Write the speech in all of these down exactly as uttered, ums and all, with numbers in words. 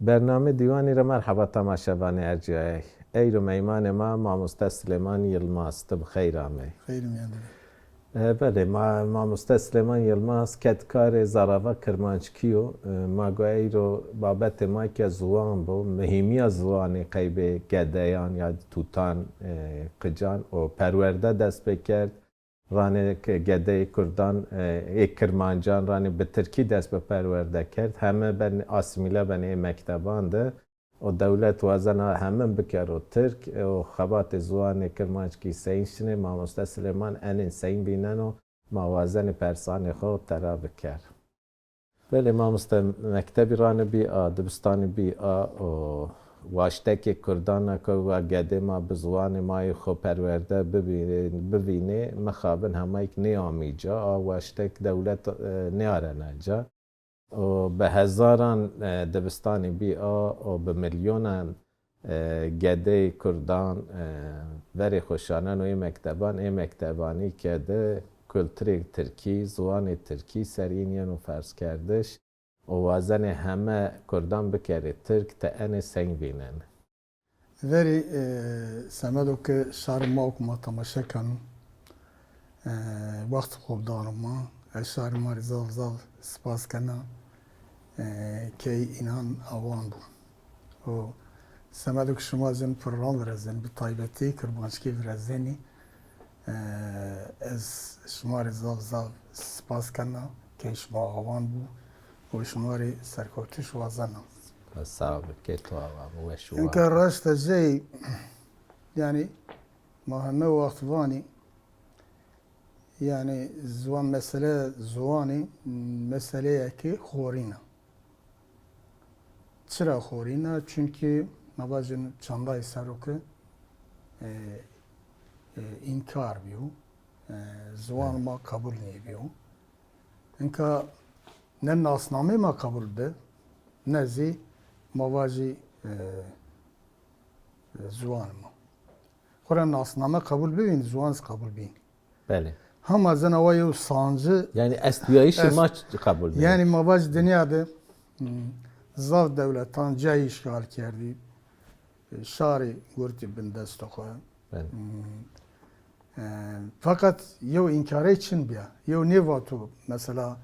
Bername Dîwanî ra merheba temaşevanê ercîyayey. Eyro meymanê ma mamoste Silêman Yilmaz. Ti bi xeyr amey. Xeyr mîyan de be. E, belê, ma, mamoste Silêman Yilmaz kedkarê zerrava kirmanckî yo. E, ma go eyro babetê ma ke ziwan bo, muhîmîya ziwanê qeybê gedeyan ya tutan, e, qican û perwerde dest pê kerd. Ranê ke gedeyê kurdan, e, ê kirmancan ranê bi tirkî dest bi perwerde kerd. Heme ben asîmîle ben ê mekteban de. O dewlet wazena hemin bikero tirk, e, o xebatê ziwanê kirmanckî seyîn şinê, mamoste Silêman enên seyîn vîneno, ma wazenê persanê xo tera biker. Belê mamoste, mektebî ranê bî a, dibistanî bî a, o waştekê kurdan a ke wa gedê ma bi ziwanê ma yê xo perwerde bibî-, bivînê, mixabin hemayîk nêamî ca, a waştek dewlet, e, nêarena ca. Û bi hezaran, e, dibistanî bî a û bi milyonan, e, gedeyê kurdan, e, verê xo şaneno ê mekteban, ê mektebanî ke de kulturê tirkî, ziwanê tirkî ser în yeno ferzkerdiş û wazenê heme kurdan bikerê tirk, ti enê seng vînenê? Verî, e, semedo ke şarê ma û ke ma temaşe keno, e, wext xo dano ma. Ez şarê ma rê zaf zaf spas kena, e, key înan awan bo. Û semedo ke şima zî program virezenî, bi taybetî kirmanckî virezenî, e, ez şima rê zaf zaf spas kena, key şima awan bo û şima rê serkewtiş wazena. Sağ ol, key to awa bo, weş û war. Înka raşta jey, yanî ma heme wext vanî, yanî ziwan, mesele ziwanî meseleyekê xorîn a. Çira xorîn a? Çunkî ma vajin çandayî ser o ke, e, e, înkar bîyo. E, ziwan ma qebul nêbîyo. Înka ne nasnameyê ma qebul bi, ne zî ma vajî, e, e, ziwan ma. Xora nasname qebul bibîn, ziwan zî qebul bîn. Belê. Hema zena wa yew sancî. Yanî estbîyayîşê ma qebul bîn. Yanî ma vaj dinya de, hmm, zaf dewletan cayî îşgal kerdî. E, şarî gurtî bin destê xo. Belê. Hmm. E, feqet yew înkarey çin bîya. Yew nêvato, mesela,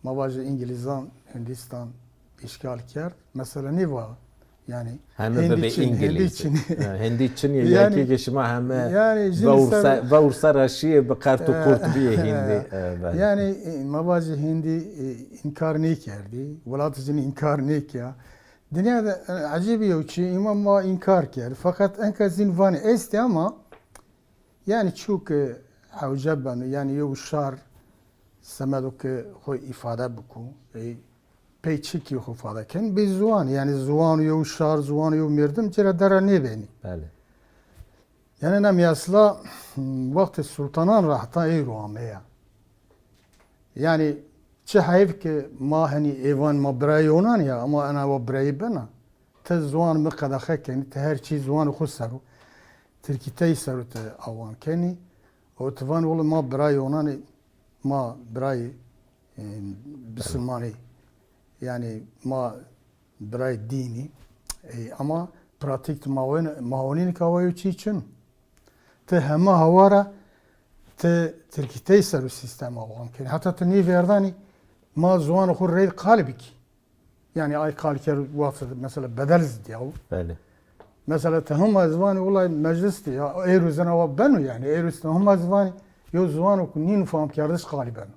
ma vajê Îngilîzan Hindîstan îşgal kerd. Mesela nêva, yanî heme Hindî bibê çin, Hindî Îngilîz. Çin. Ha, Hindî çin yê, yanî, yekê ke şima heme, yanî, vewr ser, vewr ser ra şîyê bi qert û qurt bîyê Hindî. E, belê. Yanî, e, ma vajê Hindî, e, înkar nêkerdî. Welatê cin înkar nêkîya. Dinya de, e, ecêbî yew çî, îma ma înkar kerd. Feqet enka zîn vanê estê ama, yanî çû ke hewce beno, yanî yew şar semedo ke xo îfade biko, ey pey çikî xo îfade ken, bê ziwan, yanî ziwan yew şar, ziwan yew merdim ci ra dera nêbenî. Belê. Yanî ena mîyasla, hmm, wextê sultanan ra heta eyro ameya. Yanî çi heyf ke ma henî ê van ma birayê onan ya, ama ena wa birayê bena. Ti ziwan mi qedexe kenî, ti her çî ziwanê xo ser o, tirkîteyî ser o ti awan kenî. Û ti van wele ma birayê onan ê, ma birayê, e, bisilman ê. Yanî ma birayê dîn î. E, ama pratîk de ma wen-, ma wenîn ke awa yew çî çin. Ti heme hawa ra ti tirkîteyî ser o sîstem awan kenî. Heta ti nêverdanî ma ziwanê xo reyde qalî bikî. Yanî ay qalî kerd wext mesela bedel zî dîya o. Belê. Mesela ti hema ziwanî wulay meclis de ya, êro zî ena wa beno yanî. Êro ti hema ziwanî yew ziwano ke nîno famkerdiş qalî beno.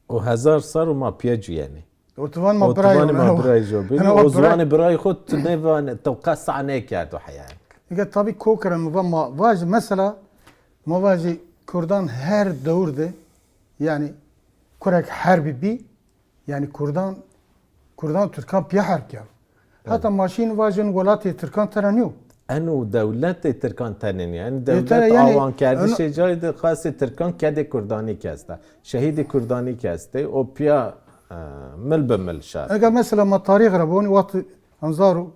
O hezar serr o ma pîya cuyenê. O ti van ma birayê, o ti vanê ma birayê jo bînî. O ziwanê birayê xo ti nêvanê, ti qe sa nêkerdo heya. Ege tabî kokira mi va ma vajî mesela, ma vajî kurdan her dewr de, yanî kurek herbî bî, yanî kurdan, kurdan tirkan pîya herb kerd. Evet. Heta ma şîn vajin welatê tirkan tera nîyo. Eno dewletê tirkan tenê nîyo. Eno dewlet, yanî, awankerdişê cayî de xasê tirkan kedê kurdanî ke esta. Şehîdê kurdanî ke estê. O pîya, e, mil bi mil şar. Eger mesela ma tarîx ra bonî, wextê hezar û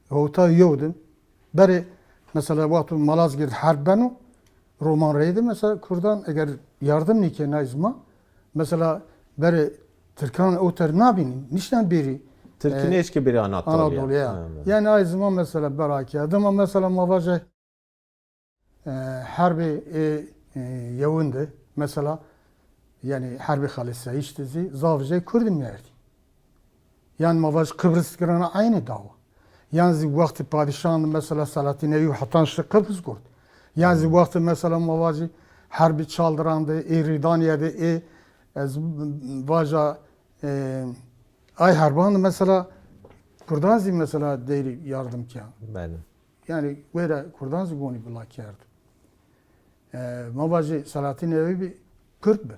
hewta yew de, berê mesela wexto Malazgirt herb beno, roman reyde mesela kurdan eger yardim nêkenay zî ma, mesela berê tirkan ewter nabînî, nişten bêrî, Tirkî e, nêşkî bêrî Anatolya. Anatolya. Ha, evet. Yanî ay ziman mesela bera kerdî. Ma mesela ma vajê e, herbê ê, e, yewin de mesela, yanî herbê xelîseyîş de zî zaf jê Kurdî merdî. Yanî ma vaj Qibris girana eynî dawa. Yan zî wextê padîşan de mesela Selahattin Eyûb hetan şi Qibris gurt. Yan zî wextê mesela ma vajî herbê Çaldiran de, ê Rîdanîye de, ê ez vaja, e, ay herban de mesela Kurdan zî mesela deyrî yardim kerd. Belê. Yanî wêre Kurdan zî gonî bila kerd. E, ma vajî Selahattin Eyûbî Kurd bi.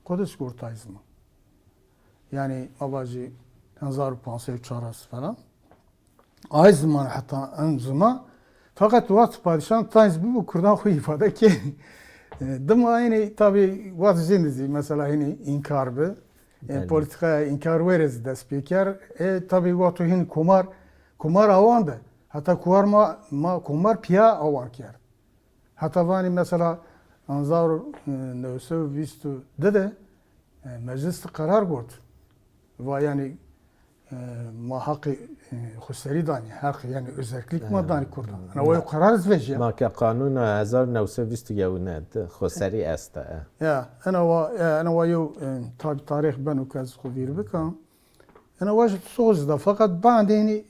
Qudus gurt ay ziman. Yanî ma vajî hezar û panc sey û çaras falan. Ay ziman heta en ziman. Feqet wext padîşan tayn zî bibo Kurdan xwu îfade kenî. E, dima hînî tabî wext jî zî mesela hînî înkar bi. E, belê. Polîtîkaya înkar wêre zî dest pê kerd. E, tabî wexto hînî komar, komar awan de. Heta komar ma, ma komar pîya awan kerd. Heta vanî mesela hezar û new sey û vîst û di de, e, meclis de qerar got. Va yanî, e, ma heqê, e, xwuserî danî, heq yanî özellik ma danî Kurdan. Ena wa yew qerar zî vejîya. Ma ke qanûna hezar û new sey û vîst û yewine de xwuserî esta, e. Ya, ena wa, e, ena wa yew, e, tabî tarîx beno ke ez xwu vîr bikam. Ena wa jî soz da, feqet bandê hînî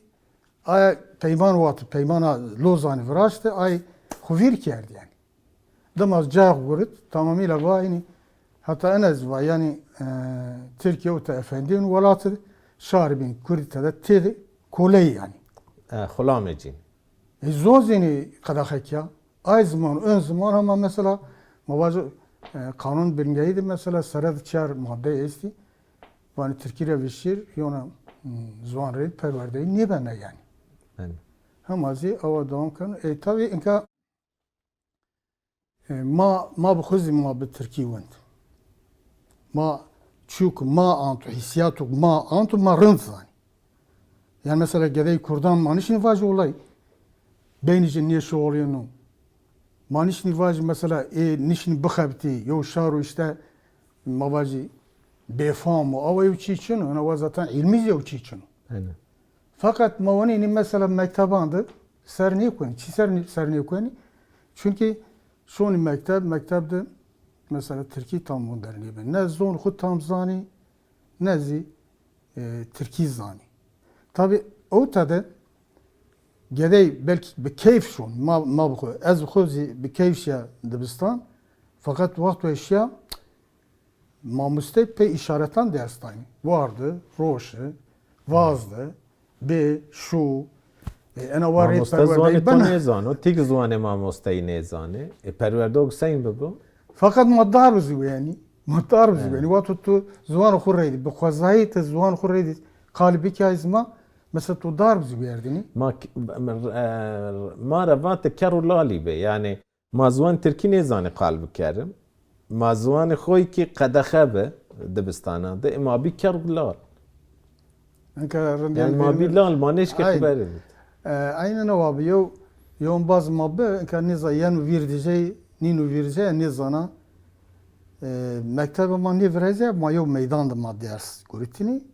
aya peyman wati, peymana Lozanî viraşti, ay xwu vîr kerd yanî. Dima cayê xwu gurit, tamamîle va hînî heta ena zî va yanî, e, Tirkîye û te efendîyên welatî de, şarî bîn Kurdî tede têde koleyî yanî. E, xulamê cîn. E, zon zî hînî qedexe kîya. Ay ziman, ön ziman hema mesela, ma vajo, e, qanûn bilmgehî de mesela sere de çar madde estî. Vanî Tirkî re vişîr, yona, hmm, ziwan rê perwerdeyî nêbena yanî. Belê. Hema zî awa dewam keno. E, tabî inka, e, ma, ma bi xwu zî ma bi Tirkî wend. Ma çîyo ke ma anto, hîsîyato ke ma anto, ma rind zanî. Yanî mesela gedeyê Kurdan ma nişnî vajî olay. Beynî ci nêşuxulîyeno. Ma nişnî vajî mesela ê nişnî bixebitî, yew şaro îşte ma vajî bêfam o. Awa yew çî çin o. Ena wa zaten îlmî zî yew çî çin o. Aynen. Feqet ma wenî înî mesela mekteban de ser nêkuenî. Çi ser nê-, ser nêkuenî? Çunkî şonî mekteb, mekteb de mesela Tirkî tam wender nêbeno. Ne zon xwu tam zanî, ne zî, e, Tirkî zanî. Tabî ewta de gedey belkî bi keyf şon. Ma, ma bi xwu, ez bi xwu zî bi keyf şiya dibistan. Feqet wexto ez şiya, mamostey pey îşaretan ders daynî. Wardi, roşi, vazdi, bê, şû. E, ena wa rê perwerdeyî bena. Mamoste ziwanê to nêzano, ti kî ziwanê mamosteyî nêzanê. E, perwerdeyo ke seyîn bibo? Feqet ma dar bi zî wenî. Ma dar bi zî wenî. Wexto tu ziwanê xwu reydî, bi xwezayî ti ziwanê xwu reydî qalî bikî ay ziman, mesela tu dar bi zî werdinî. Ma k-, e, ma ra vate ker û lalî bê. Yanî ma ziwan tirkî nêzanê qal bikerim. Ma ziwanê xo yî kî qedexe bi dibistanan de. Ê ma bî ker û lal. Enka rindîyan. Yanî ma bî lal, ma nêşkê xeberî bid. E, aynen o abi. Yew, yew embaz ma bi, enka nêza-, yeno vîr dîjeyî, nîno vîr dîjeyî, nêzana. E, mektebe ma nêvirezîya, ma yew meydan de ma ders guritînî.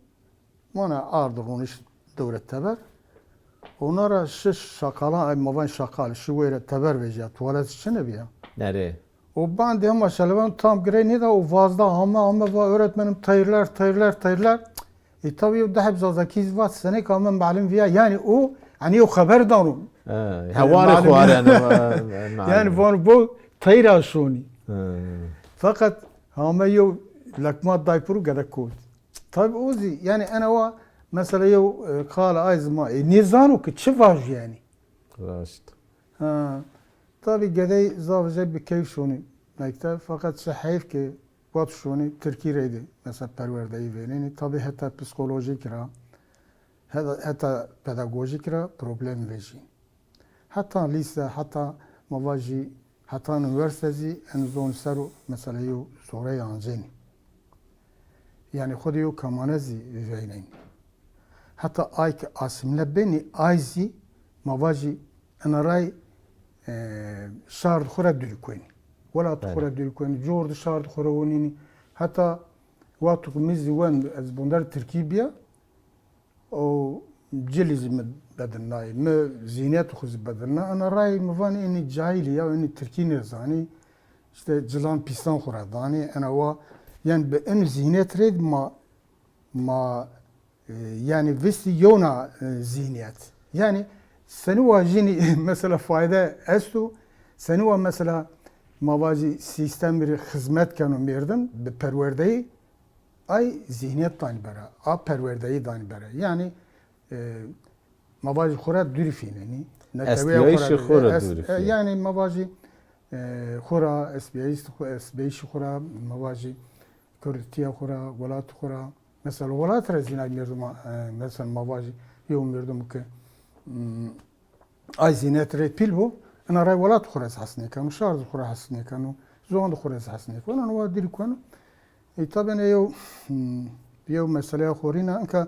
Mona ard roniş dewre teber. Ona ra şi şakalan, ay ma vanî şakal, şi weyre teber vejîya, tuwalet çine bîya. Nerê? O bandê hema şelevan tam girey nêda, o vazda hame hame va öğretmenim tayırlar, tayırlar, tayırlar. E, tabî yew deheb Zazakî zî vat, senêk ame melim vîya. Yanî o, hanî yew xeber dano. He, hewarê xo areno, e, melim. Yanî vano bo tayra şonî. He. Feqet hame yew lekma day piro gede kot. Tabî o zî, yanî ena wa mesela yew, e, qala ay zî ma, e, nêzano ke çi vajo yanî. Raşt. Ha. Tabî gedey zaf zey bi keyf şonî mekteb, feqet çi heyf ke wexto şonî tirkî reyde mesela perwerdeyî vênenî. Tabî heta psîkolojîk ra, heta, heta pedagojîk ra problem vejî. Heta lîse, heta ma vajî, heta unîversîte zî en zon ser o mesela yew zorey ancenî. Yanî xwu de yew kamane zî veynenî. Heta ay ke asîmle benî, ay zî ma vajî ena ray, e, şar di xwu ra dûrî kuenî. Welat xwu ra dûrî kuenî, cor di şar di xwu ra winînî. Heta wexto ke mi zî wend, ez bonder tirkî bîya, O cilî zî mi bedilnayê, mi zîhnîyetê xo zî bedilna. Ena rayê mi vanê enî cahîlî ya, enî tirkî nêzanî. Îşte cilan pîsan xo ra danê, ena wa, yanî bi enî zîhnîyet rê ma, ma, e, yanî vistî yewna, e, zîhnîyet. Yanî senî wa jînî mesela fayde esto, senî wa mesela ma vajî sîstemî rê xizmet keno mêrdim bi perwerdeyî, ay zîhnîyet danî bere, a perwerdeyî danî bere. Yanî, e, ma vajî xo ra dûrî fînenî. Neteweyê xo ra Estbîyayîşê dûrî, xo ra est-, dûrî e, fînenî. Yanî ma vajî, e, xo ra, estbîyayîş-, estbîyayîşê xo ra, ma vajî kurdîtîya xo ra, welatê xo ra. Mesela welat ra zî nay mêrdima, e, mesela ma vajî yew mêrdim ke, m, ay zîhnîyet rê pîl bo, ina ray welatê xo ra zî hes nêkeno, şardê xo ra hes nêkeno, ziwandê xo ra zî hes nêkeno, ina wa dûrî keno. E, tabî ena yew, hmm, yew meseleya xorîn a, inka,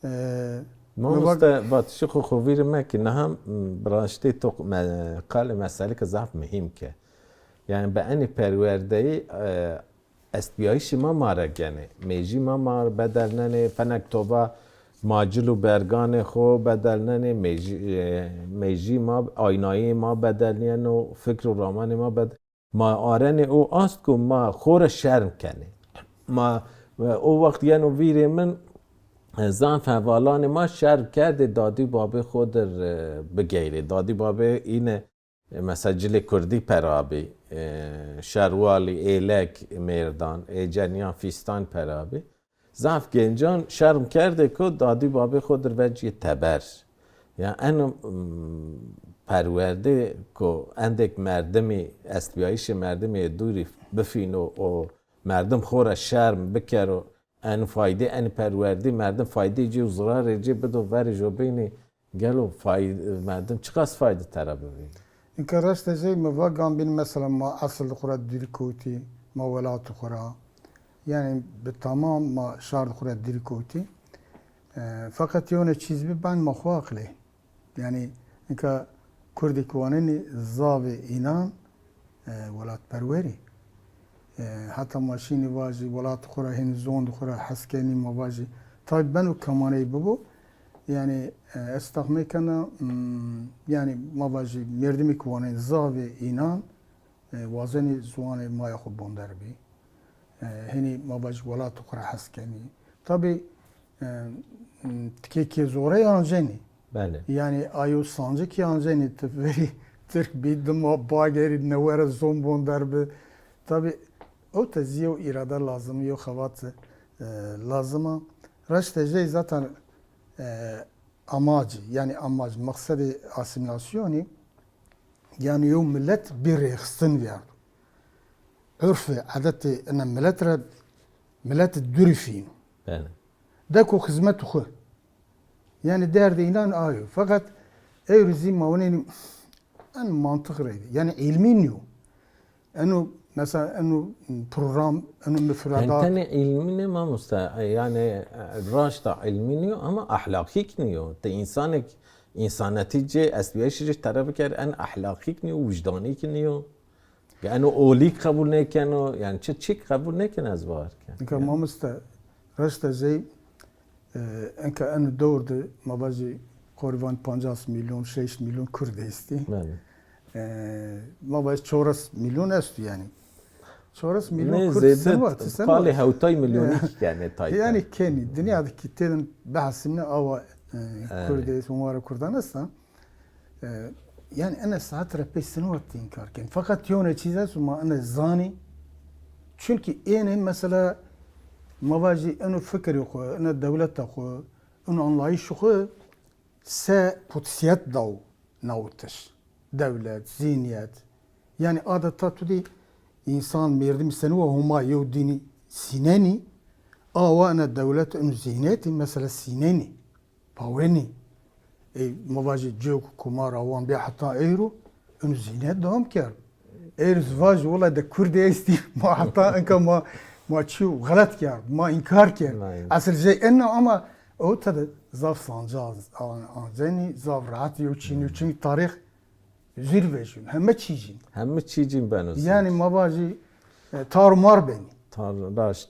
e, Mamoste, vatişê xo xo vîrî mekî, niha, m, bi raştî to me-, qalê meselêke zaf muhîm ke. Yanî bi enî perwerdeyî, e, estbîyayîşê ma ma ra genê. Mêjî ma ma ra bedelnenê, fenek toba ma cil û berganê xo bedelnenê, mêjî, e, mêjî ma, aynayê ma bedelnîyeno, fikr û ramanê ma bed-, ma arenê o ast ku ma xo ra şerm kenê. Ma, e, o wext yeno vîrê min, e, zaf hevalanê ma şerm kerdê dadî û babê xo dir, e, bigeyrê. Dadî babê îne E, mesela cilê kurdî perabî, e, şerwalî, êlek, mêrdan, ê cenîyan fîstan perabî. Zaf gencan şerm kerdê ku dadî babê xo dir vecîyê teber. Ya eno, m, perwerdê ku endêk merdimî, estbîyayîşê merdimî ê dûrî bifîno û merdim xo ra şerm bikero, en faydê, en perwerdî, merdim faydê ci û zirarê ci bido verê jobeynî, gelo fay-, merdim çiqas fayde tera bivînî? Inka raşte jey mi va gambîn mesela ma esil xo ra dûrî kewtî, ma welatê xo ra. Yanî bi tamam ma şardê xo ra dûrî kewtî. E, feqet yewne çîz bi ben ma xo aqilê. Yanî, nika kurdê ki wanenî zavê înan, e, welatperwerî. E, heta ma şînî vajî welatê xo ra hênî ziwandê xo ra hes kenî, ma vajî tabî beno kemaneyî bibo. Yanî, e, ez texmîn kena, m, yanî ma vajî mêrdimî ki wanenî zavê înan, e, wazenî ziwanê maya xo bonder bî. E, hênî ma vajî welatê xo ra hes kenî. Tabî, e, tikê kê zoreyî ancenî. Belê. Yanî ayo sancikî ancenî, ti verî tirk bî, dima bagerî, newe ra zon bonder bi. Tabî, o te zî yew îrade lazim, yew xebat, e, lazim a. Reşte jey zaten, e, amacî, yanî amac, mexsedê asîmîlasyonî, yanî yew milet bî rêxistin vîyardo. Urfê, edetê ina milet ra, milet dûrî fîno. Belê. Deko xizmetê xwu. Yanî derdê înan a yo. Feqet ewro zî ma winenî en mantiq reyde. Yanî îlmî nîyo. Eno, mesela, eno program, eno mifredat. Tenê îlmî nê mamoste, yanî, e, raşta îlmî nîyo ama ehlaqîk nîyo. Ti însanêk, însanetî ci, estbîyayîşî ci tera biker, en ehlaqîk nîyo, wijdanîk nîyo. Ya eno olîk qebul nêkeno, yanî çi çîk qebul nêkeno ez bawer ken. Nika mamoste, raşta jey, e, enka eno dewr de ma vajî qorîban pancas mîlyon, şeş mîlyon kurd estî. Belê. E, ma vajî çores mîlyon esto yanî. Çores mîlyon kurd sen vat, sen vat. Palê hewtay mîlyonî ki kenê tayte. Yanî kenî, dinya de ki têdin behsîmne awa, e, kurd est, hûn ware kurdan esta. E, yanî ena saet ra pey sino ti înkar kenî. Feqet yewne çîz esto ma ena zanî. Çunkî ênê mesela ma vajî eno fikirê xwu, ena dewleta xwu, eno anlayîşê xwu se qudsîyet daw nawitiş. Dewlet, zîhnîyet. Yanî adeta tu dî însan, mêrdimî senî wa Homa yew dînî sînenî, awa ena dewlet eno zîhnîyetî mesela sînenî. Pawenî. Ey, ma vajî cêk û kumar awan bî heta ewro, ino zîhnîyet dewam kerd. Ewro zî vajî wela de kurdî estî, ma heta inka ma, ma çîyo xelet kerd, ma înkar kerd. Esil jey ena ama o tede zaf sanca an-, ancenî, zaf rehet yew çînî, çunkî tarîx zîr vejîn, heme çî cîn. Heme çî cîn beno. Yanî ma vajî, e, tarmar benî. Tar-, raşt.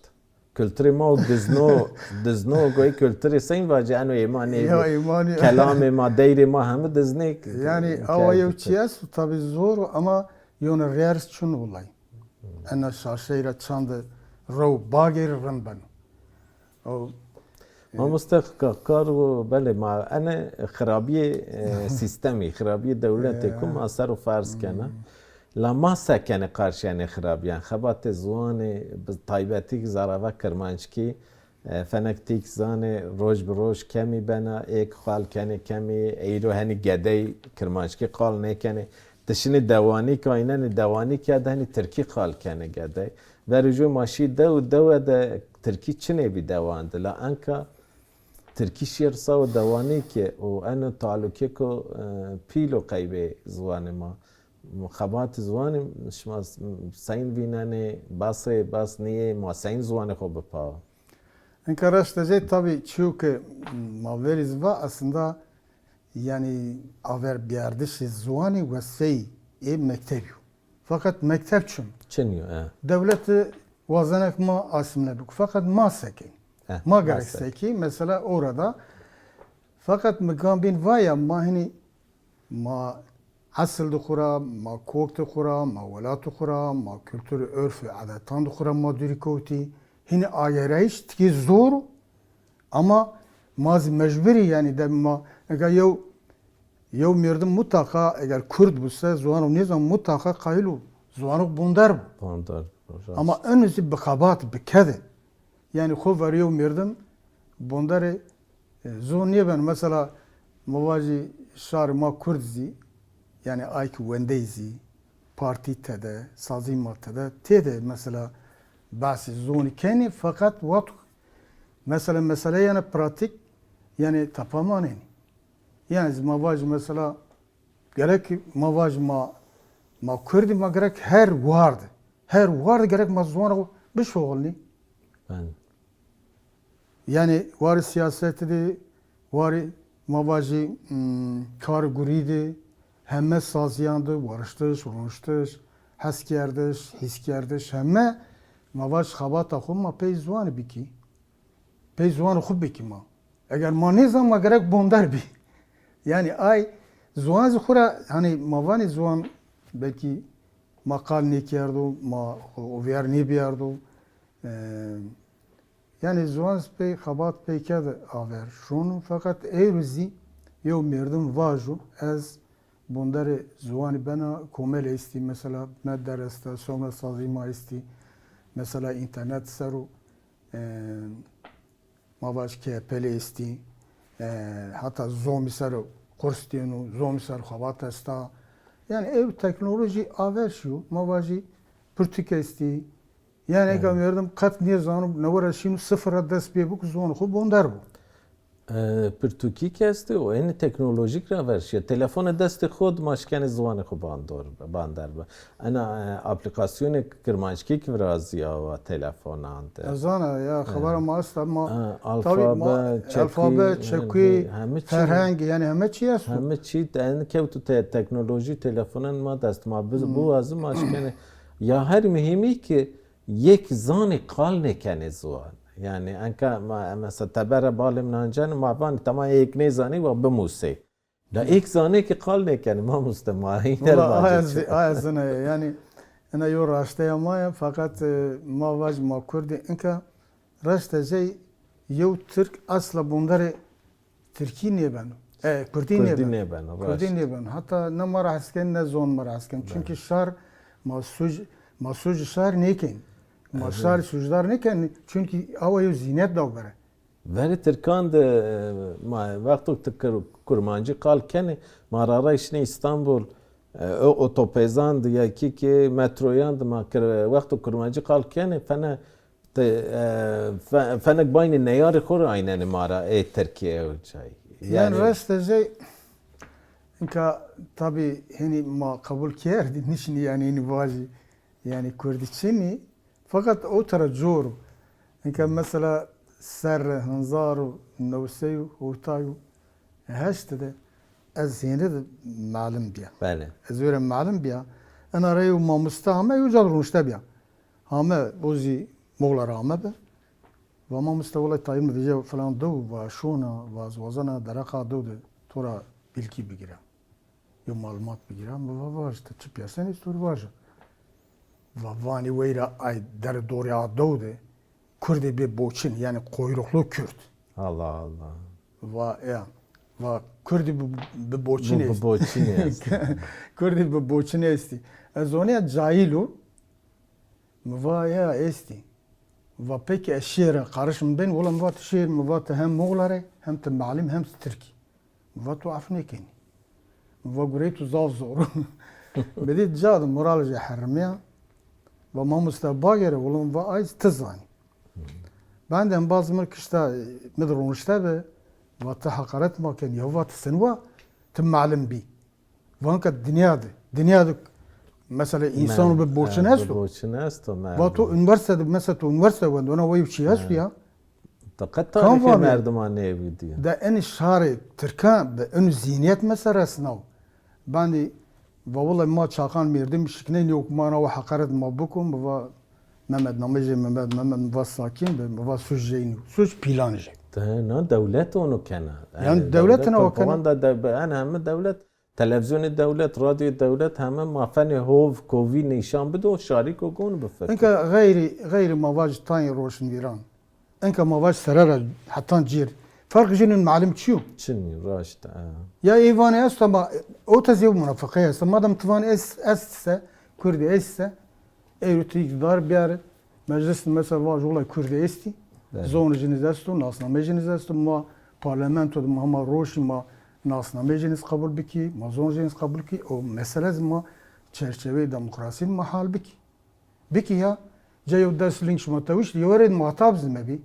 Kulturê ma o dizno, dizno goy kulturê seyn vacî eno ê ma nê. Ya ê ma nê. Kelamê ma, deyrê ma hemi diznê. Yanî awa yew çî esto tabî zor o ama yone rêers çin olay. Ena şaşey ra çande rew bagêr rind beno. O Mamoste ka-, kar û belê ma ene xirabiyê, e, sîstemî, xirabiyê dewletê ku ma ser o ferz kena. La ma se kenê qarşî enê xirabîyan? Xebatê ziwanê bi taybetî zarava kirmanckî, e, fenek tîk zanê roj bi roj kemî bena, êk qal kenê kemî, eyro henî gedey kirmanckî qal nêkenê. Ti şinê dewanî ke aynenê dewanî ke de henî tirkî qal kenê gedey. Verê jo ma şî dew, dewe de tirkî çinê bî dewan de. La enka tirkî şêr sawo dewanî ke û eno talukêko, e, pîl o qeybê ziwanê ma. Xebatê ziwanî şima s-, seyn vînenê, basê, bas nîyê, ma seyn ziwanê xo bipawa? Enka raşt de zey tabî çîyo ke ma verî zî va aslında yanî averbîyardişê ziwanî wesfeyî ê mektebî yo. Feqet mekteb çin. Çin yo, e. Dewleti wazenê ke ma asîmle bik. Feqet ma sekê? E, ma gerek sekî? Mesela orada. Feqet mi gam bîn vaya ma hinî ma esil di xwu ra, ma kok di xwu ra, ma welat di xwu ra, ma kultur û örf û edetan di xwu ra ma dûrî kewtî. Hinî agêrayîş tikê zor o. Ama ma zî mecburî, yanî de ma ega yew, yew merdim mutaqa eger kurd buse, ziwan û nêzan mutaqa qayil o ziwan û bonder bo. Bonder bo, rast. Ama eno zî bi xebat, bi kede. Yanî xo ver yew merdim bonderê, e, zon nêbeno. Mesela ma vajî şarê ma kurd zî, yanî ay ki wendey zî, partî tede, sazî ma tede, têde mesela behsê zonî kenî, feqet wexto mesela mesele yena pratîk, yanî tepa manenî. Yanî zî ma vajî mesela gerek ma vajî ma, ma kurdî ma gerek her war de, her war de gerek ma ziwanê xo bişoxilnî. Belê. Yanî warê sîyasetî de, warê ma vajî, hmm, karê gurî de, heme sazîyan de, wariştiş, roniştiş, heskerdiş, hîskerdiş, heme ma vaj xebata xo ma pey ziwanî bikî. Pey ziwanê xo bikî ma. Eger ma nêzan ma gerek bonder bî. Yanî ay ziwan zî xo ra, hanî ma vanê ziwan belkî ma qal nêkerdo, ma ovîyar nêbîyardo. E, yanî ziwan zî pey xebat pey kerde aver şono. Feqet ewro zî yew merdim vajo ez bonderê ziwanî bena, komel estî, mesela Medder esta, Somesazî ma estî, mesela înternet ser o, e, ma vaj K P L estî, e, heta zomî ser o kurs dêno, zomî ser xebat esta. Yanî ew teknolojî aver şîyo, ma vajî pirtûk estî. Yanî ega merdim qet nêzano, newe ra şîno sifir ra dest pê biko, ziwanê xo bonder bo. E, pirtûkî ke estê û enê teknolojîk ra ver şîya. Telefona destê xo de ma şkenê ziwanê xo bandor, bander bi. Ena, e, aplîkasyonê kirmanckî ki virazîya wa telefonan de. Ez zana ya, xebera ma esta, ma, e, tabî ma alfabe, çekuyî, alfabe, çekuyî, heme çî, ferheng, yanî heme çî esto. Heme çî, yanî kewto te-, teknolojî telefonan ma dest, ma bi-, biwazî ma şkenê. Ya her muhîmî ki yek zanê qal nêkenê ziwan. Yanî enka ma, mesela teber ra balê min ancenê, ma vanê tema yek nêzanî wa bimusê. La êk zanê ki qal nêkenê, mamoste, ma hîner. Wela aya zî, aya zî ne. Yanî ena yew raşteya ma ya, feqet, e, ma vaj ma kurdî inka raşte zey yew tirk asla bonderê tirkî nêbeno. E, kurdî nêbeno. Kurdî nêbeno, raşt. Kurdî nêbeno. Heta ne ma ra hes kenê, ne zon ma ra hes kenê. Belê. Çunkî şar, ma suc, ma sucê şar nêkenê. Ma şarî sucdar nêkenê. Çunkî awa yew zînet daw bere. Verê tirkan de, e, ma, wexto ti kur-, kurmancî qal kenê, ma ra ray şinê Îstanbul, e, o otopezan de ya kî ki metroyan de ma kir-, wexto kurmancî qal kenê, fene, ti, e, fe-, fenek baynê neyarê xo ra aynenê ma ra, ê tirkî ew cayî. Yanî, yanî raşte zey, inka tabî henî ma qebul kerdî, nişinî yanî henî vajî, yanî kurdî çinî, feqet o tera cor o. Inka mesela serre hezar û new sey û hewtay û heşt de ez hêne de melim bîya. Belê. Ez wêre melim bîya. Ena ra yew mamoste ame, yew ca de ronişte bîya. Ame, o zî Moxla ra ame bi. Va mamoste, wela tayê mi vejîya filan dew, va şona, va ez wazena dereqa dew de to ra bîlkî bigîra. Yo malumat bigîra. Mi va vaj, ti çi pîyasen ez to rê vaja. Va vanî weyra ay der dorê a dew de kurdê bi boçin, yanî kuyruklu kurd. Allah Allah. Va ya. Va kurdî bi, bi boçin est. Bi boçin est. Kurdî bi boçin estî. Ez onîya cahil o. Mi va ya estî. Va peki ez şêr ra qarişim ben, wela mi va ti şêr, mi va ti hem moxla rê, hem ti malim, hem ti tirkî. Mi va to ef nêkenî. Mi va gurey to zaf zor o. Mi dî ca de moral jê herimîya. Va mamoste bagere, wela mi va ay ti zanî. Ben de embaz mi kişta, mi de ronişte bi, va ti heqaret ma kenî, ya va ti sin wa, ti malim bî. Vanka dinya de, dinya de mesela însan bi boçin esto. Boçin esto. Va to unîversîte de, mesela to unîversîte wendo, ona wey çî esto ya. Ti qet tarîxê merdiman nêvîdî. De enî şarê tirkan bi enî zîhnîyet mesela resnaw. Bandî va wela ma çaxan merdim şiknenî, yok ma na wa heqaret ma biko, mi va Mehmet, namê jê Mehmet, Mehmet mi va sakin bi, mi va suç jey nîyo. Suç pîlan jey. Te na dewlet onu kena. Yanî dewlet na o kena. Wanda de, en heme dewlet, televîzyonê dewlet, radyoyê dewlet heme ma fenê hov, kovî nîşan bido, şarîko gon bifikir. Inka xeyrî, xeyrî ma vaj tayê roşnvîran. Inka ma vaj sere ra hetan cêr. Ferq jî nîn malim çi yo? Çinî, raşt, e. Ya ê vanê esto ama o tez yew munafiqey esto. Madem ti vanê est, est se, kurdî est se, ewro ti îktîdar biyarî. Meclis de mesela vaj wela kurdî estî. Belê. Zonê jîn zî esto, nasnameyê jîn zî esto. Ma parlamento de ma hema roşî ma nasnameyê jîn zî qebul bikî, ma zonê jîn zî qebul kî. O mesele zî ma çerçeveyê demokrasî de ma hal bikî. Bikî ya, ca yew dest ling şima tewişt, yew rê muhatab zî mebî.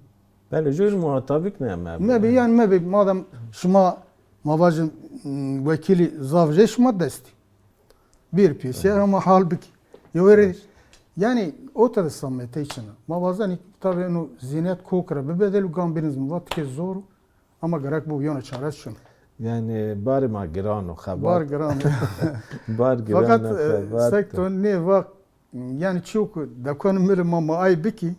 Belê, jûr muhatabîk ne mebî. Mebî, yanî mebî, madem şima, ma vajin, m, wekîlî zaf jê şima destî. Bir pîsî ama hal bikî. Yew rê, yanî o tede sametey çin a. Ma wazenî tabî eno zîhnîyet kok ra bibedel û gam bîn zî mi va tikê zor o. Ama gerek bo yona çare çin. Yanî barê ma giran o xebat. Bar giran o. Bar giran o xebat. Fakat, e, sek to nê va, yanî çîyo ku dekuenê mi rê ma, ma ay bikî.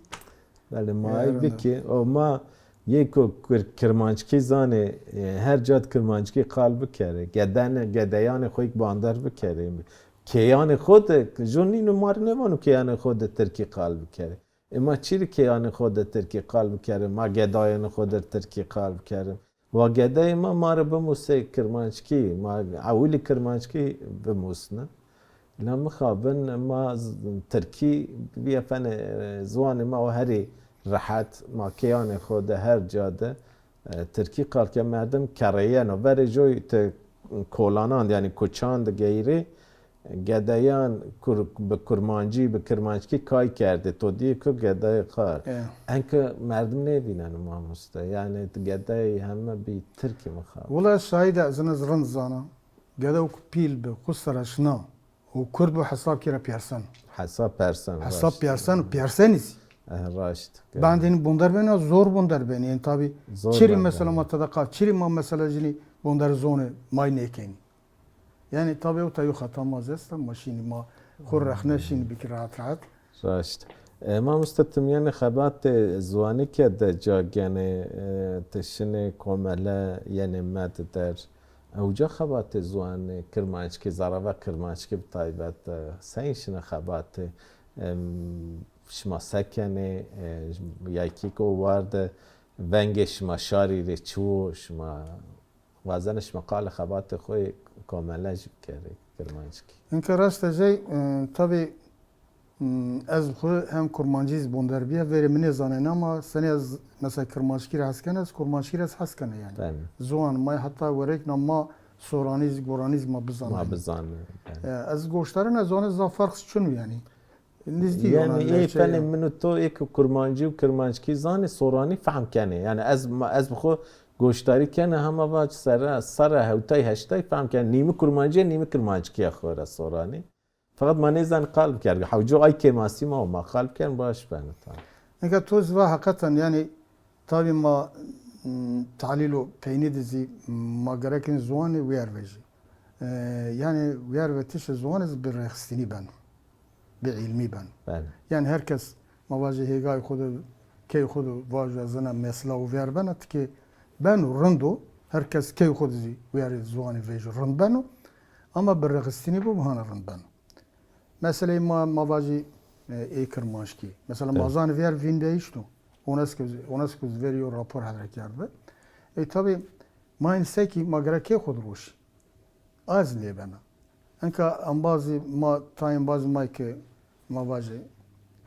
Belê, ma ay bikî. O ma yê ku kir-, kirmanckî zanê, e, her ca de kirmanckî qal bikerê. Gedene, gedeyanê xo yek bander bikerê. Kêyanê xo de, jû nîno ma rê nêvano kêyanê xo de tirkî qal bikerê. Ê ma çî rê kêyanê xo de tirkî qal bikerê, ma gedayênê xo de tirkî qal bikerê. Wa gedeyê ma, ma rê bimusê kirmanckî, ma ewilî kirmanckî bimusne. La mixabin ma z-, tirkî bîye fenê, e, ziwanê ma o herî rehet, ma kêyanê xo de her ca de E, tirkî qal ke merdim kereyeno. Verê joy ti kolanan de, yanî kuçan de geyrê, gedeyan kur-, bi kurmancî, bi kirmanckî kay kerdê. To dîyê ku gedeyê qal. E. Enke merdim nêvîneno mamoste. Yanî gedeyê heme bî tirkî mixabin. Wila şahîd e, ez ina zî rind zana. Gede wek pîl bi, xwu sere şina. O kurd bo hesab kira pîyersen. Hesab persen, hesab raşt. Pîyersen û pîyersenî zî. Eh, raşt. Bandê nî bonder benî, zor bonder benî. Yanî tabî zor çirî bonder mesela benî. Ma tede qal, çirî ma mesela jînî bonder zonê may nêkenî. Yanî tabî o tayê xeta ma zî esta, ma şînî ma xwu rexne şînî bikî rahat rahat. Raşt. E, mamoste, ti mîyanê xebatê ziwanî ke de ca genê, e, ti şinê komele yenê med der. Ewca xebatê ziwanê kirmanckî, zerrava kirmanckî bi taybet de, e, sey şinê xebatê, em, şima se kenê, e, yaykî ko war de, vengê şima şarî rê çi wo, şima wazenê şima qalê xebatê xo yê komele jî bikerê kirmanckî. Inke raşte jey, e, tabî Hmm, ez xwu hem kurmancî zî bonder bîya, verê mi nêzanena ama senî ez mesela kirmanckî rê hes kena, ez kurmanckî rê ez hes kena yanî. Belê. Ziwan ma heta werekna ma soranî zî, goranî zî ma bizanayî. Ma bizanayî, belê. E, ez goştarena ez zonê zaf ferq çin o yanî. Nizdî yanî, ona ê lehçe fenê ya. Min û to ê ki kurmancî û kirmanckî zanê, soranî fehm kenê. Yanî ez, ma, ez bi xwu goştarî kena hema vac sere, sere hewtay heştay fehm kena. Nîmi kurmancî ya, nîmi kirmanckî ya xwu ra soranî. Feqet ma nêzanî qal bikerî. Hewco ay kêmasî ma, ma qal bikerî baş beno, tamam. Nika to zî va heqeten, yanî tabî ma, m, talîl û peynî de zî ma gerek in ziwanî wîyar vejî. E, yanî wîyar vetişê ziwanî zî bi rêxistinî beno. Bi îlmî beno. Belê. Yanî her kes ma vajê hêgayê xo de key xo de vajo ez ena mesela û vîyar bena, tikê beno rind o, her kes key xo de zî wîyarê ziwanî vejî rind beno. Ama bi rexistinî bo, hana rind beno. Meseleyê ma, ma vajî, e, ê kirmanckî. Mesela ma zanê vîyar vîndeyîş do. UNESCO, UNESCO zî verî yo rapor hedre kerdbi. E, tabî ma însekî ma gerek key xo de roşî. A zî nêbena. Enka embazî ma, tayê embazî ma ke ma vajê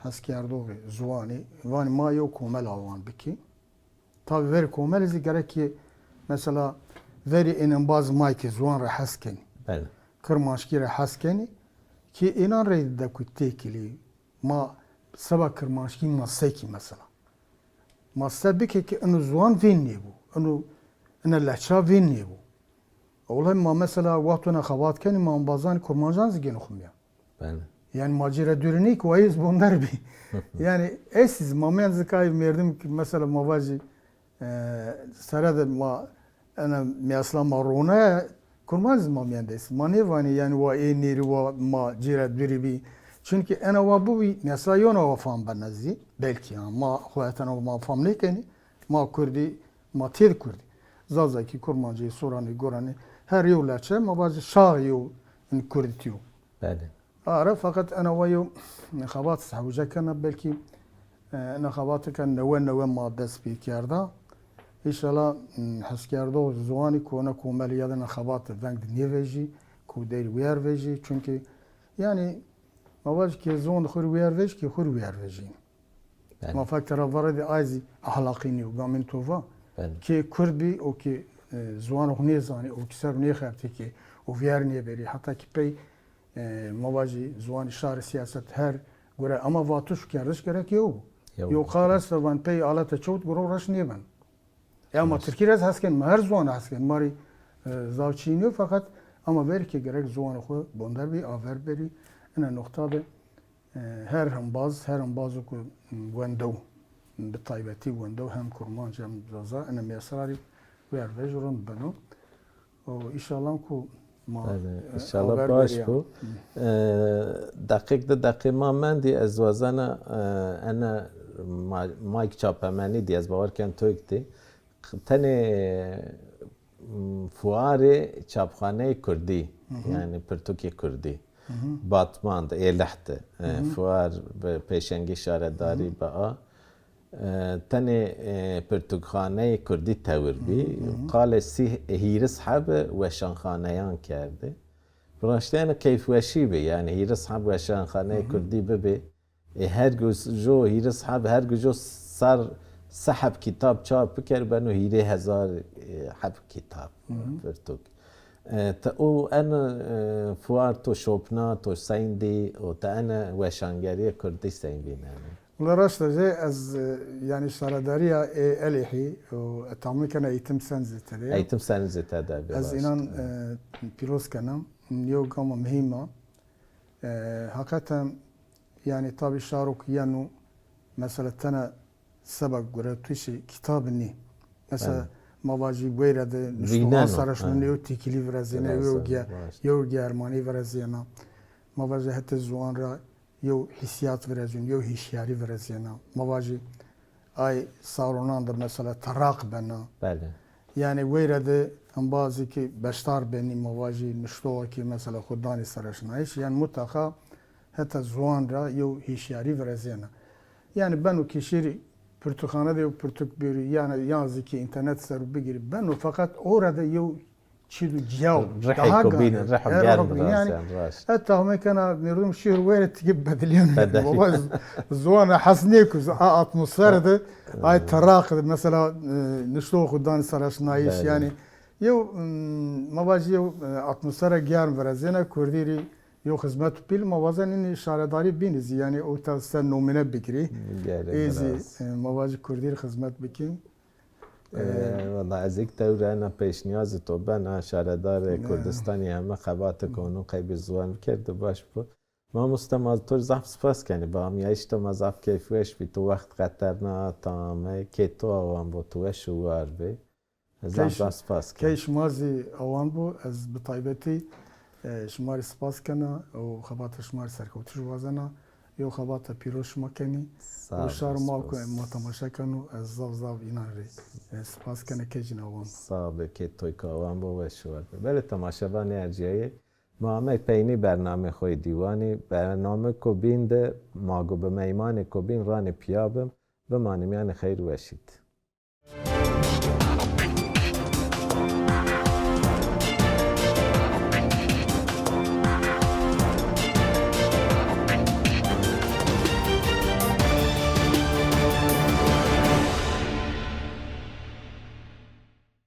heskerdoxê ziwanî, vanî ma yew komel awan bikî. Tabî verî komelî zî gerek ki mesela verî ên embazî ma ke ziwan ra hes kenî. Belê. Kirmanckî ra hes kenî ki înan reyde de ku têkilî ma seba kirmanckî ma sekî mesela. Ma se bike ki ino ziwan vîn nêbo. Ino, ina lehça vîn nêbo. Wulay ma mesela wexto na xebat kenî ma embazanê kurmancan zî gêno xo mîyan. Belê. Yanî ma cêra dûrî nê ki wa ez bonder bî. Yanî ez zî ma mîyan zî kay merdim ki mesela ma vajî, e, sere de ma ena mesela ma rona kurmanc zî ma mîyan de est. Ma nêvanî yanî wa ê nêrî wa ma cêra dûrî bî. Çunkî ena wa bibî mesela yona wa fam bena zî. Belkî ya ma xo hetena ma fam nêkenî. Ma kurdî, ma têd kurdî. Zazakî, kurmancî, soranî, goranî, her yew lehçe ma vajî şax yew kurdîtî yo. Belê. Ara feqet ena wa yew xebat se hewce kena, belkî, e, ena xebate ke newe newe ma dest pê kerda. Înşallah, m, heskerdox ziwanî ku ena komelî ya de ena xebate veng de nêvejî, ku deyrî wîyar vejî. Çunkî yanî ma vajî ke ziwan de xo rê wîyar vejî, ke xo rê wîyar vejî. Belê. Ma fek tera vare de ay zî ahlaqî nîyo, gamên to va. Belê. Kê kurd bî, o kê, e, ziwanê xo nêzanî, o kê ser nêxebitê kê, o vîyar nêberî. Heta kî pey, e, ma vajî ziwanî şarê sîyaset her gure ama vatiş û kerdiş gerek yew bo. Yew. Yew qal esta van pey alete çewt guro reş nêben. E ama tirkî ra ez hes ken, ma her ziwan hes ken. Ma rê, e, zaf çî nîyo, feqet ama verî ke gerek ziwanê xo bonder bî, aver berî. Ina noqta de E, her embaz, her embazo ku wendew, bi taybetî wendew hem kurmanc hem zaza, ene mesrarî wîyar vejî rind beno. Û înşallah ku ma, Belê, e, înşallah aver baş berîya. Bo. E, deqîq di deqî ma mendî, ez wazena, e, ene ma-, mayk çapemenî dî, ez bawer ken toyk dî. Tenê, m, fuarê çapxaneyê kurdî, Hı hı. yanî pirtûkê kurdî, Hı hı. Batman de, Êlih de, e, Hı hı. fuar bi pêşengê şaredarî Hı hı. bi a. E, tenê, e, pirtûkxaneyê kurdî tewir bî. Hı hı, hı hı. Qalê sî, hîris heb weşanxaneyan kerdî. Bi raştî ene keyfweşî bî, yanî hîris heb weşanxaneyê Hı hı. kurdî bibê. E, her gujo hîris heb, her gujo ser se heb kitab çap biker, beno hîrê hezar, e, heb kitab, Hı hı. pirtûk. E, te û en, e, fuar to şopna, to seyndî, û te ene weşangerîyê kurdî seyn vînenî? Wela raşta jê ez, e, yanî şaredarîya ê Elihî û ez tahmin kena Eğitim Sen zî tede ya. Eğitim Sen zî tede bi Ez raşt. înan, e, pîroz kena. Yew gama muhîm a. E, heqeten, yanî tabî şaro ke yeno, mesela tena seba guretişê kitabî nî. Mesela Evet. ma vajî weyra de niştoxan Vîneno, sere şino evet. yew têkilî virazêne, Biraz yew da, ge-, raşt. yew germanî virazêna. Ma vajî hetê ziwan ra yew hîsîyat virazîno, yew hîşyarî virazêna. Ma vajî ay salonan de mesela teraq bena. Belê. Yanî weyra de embazî ki beşdar benî, ma vajî niştoxa ki mesela xo danî sereşnayîş, yanî mutlaka heta ziwan ra yew hîşyarî virazêna. Yanî beno ki şêrî pirtûkxane de yew pirtûk bêrî, yanî yan zî ki înternet ser o bigîrî, beno, feqet ora de yew çî do cîya wo. Rihê Daha xo bîne, gane. Rih Her germ rih bîne. Yanî virazên, raşt. ez tahmin kena merdim şêro were tikê bedilîyeno. Bedilîyeno. Baba z-, ziwan ra hes nêko, a atmosfere de, ay teraq de, mesela, e, niştoxa xo danî sereşnayîş, Belê. yanî. Yew, m, ma vajî yew, e, atmosfere germ virazêne, kurdî rî yew xizmet û pîl, ma wazen înî şaredarî bînî zî, yanî o ta se nomîne bigirî. Gerek Ê zî, biraz. e, ma vajî kurdî rî xizmet bikî. Ee, wela ez êk tewr ena pêşniyazê to bena, şaredarê Kurdistanî heme xebate kono qeybê ziwan bikerdo, baş bo. Mamoste, ma to rê zaf spas kenê. Bi amîyayîş to ma zaf keyfweş bî. To wext qeterna, ta ame, kê to awan bo, to weş û war bê. Zaf zaf spas kenê. Key şima zî awan bo, ez bi taybetî, e, şima rê spas kena û xebata şima rê serkewtiş wazena. Yew xebata pîroz şima kenî. Û şar ma ku ma temaşe keno, ez zaf zaf înan rê, e, spas kene kecîna wan. Sağ be, kê toyka wan bo, weş û werd. Belê temaşevanê erciyayê, ma amey peynî bernamê xo yê dîwanî. Bernameyêko bîn de ma go bi meymanêko bîn ranê pîya bim. Bimanê mîyanê xeyr weşî de.